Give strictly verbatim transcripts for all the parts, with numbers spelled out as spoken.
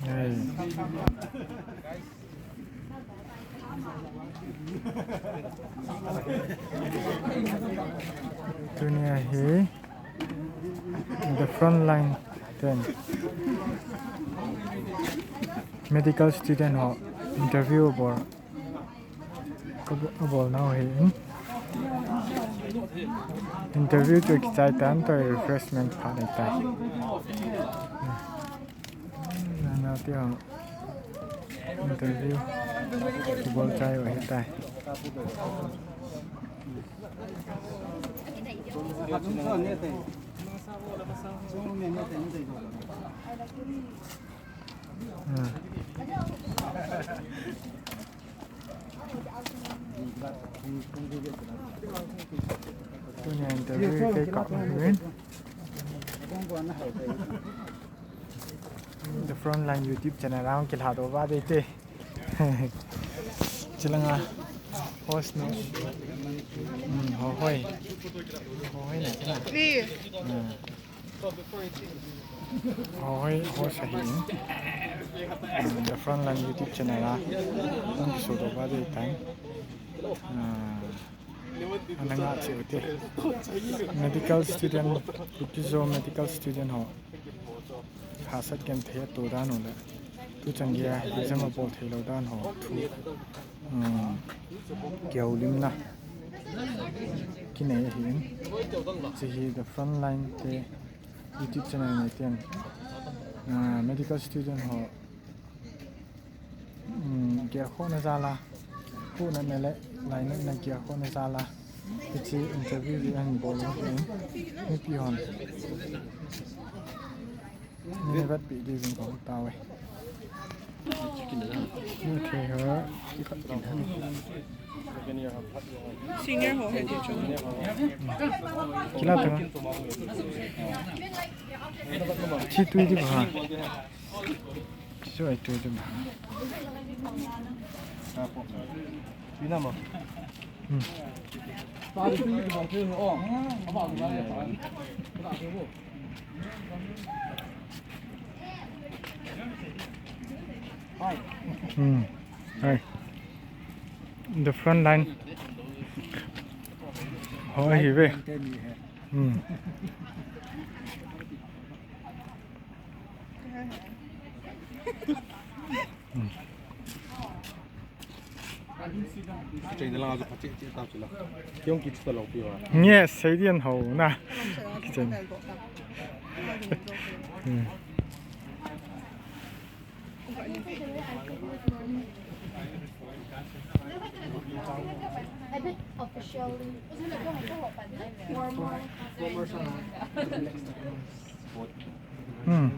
Hey. Tunia hi the front line ten medical student ho interview abol, abol nau hi. Interview chu kichai tan, tua refreshment phat ahitai. Nana tia interview kibol chai u ahitai. Hmm. Tunia interview kei kap uvin. The Frontline YouTube channel a hung kilhadoh uva ding te. Chilanga host nu. Hmm, Hohoi. Hohoi na chila. Hmm. Hohoi host ahi. Hmm, The Frontline YouTube channel a hung kisodoh uva ding tai. Hmm. Ana ngah cheh ute. Medical student, Kuki-Zo medical student ho hahsat genthei atoh dan u le tuchan geiya exam abol theilou dan ho thu, um, kihoulimna kinei ahin. Hiche hi The Frontline te YouTube channel nei ten, ah, medical student ho, um, gelkhohna jal a, huhhingna le lainatna gelkhohna jal a, hiche interview hi ahin bol u ahin, mipi hon nei vetpeh diuvin kahung tao e. Senior ho he ti chu. Kila tanga. Chi tui di ba. Chi chu ai tui di ba. Hmm. Hmm. Hai. The Frontline ho ahi ve. Hmm. Hmm. Yes, sei dian ho na. Kichen. Hmm. Hmm.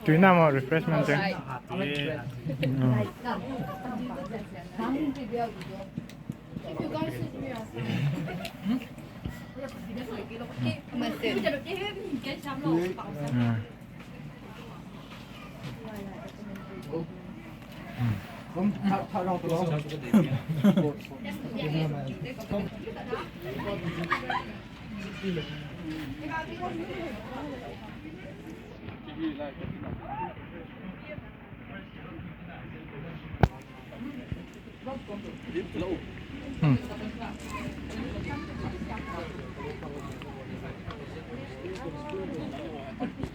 Tui na mo refreshment te. Hmm. Hmm. Hmm.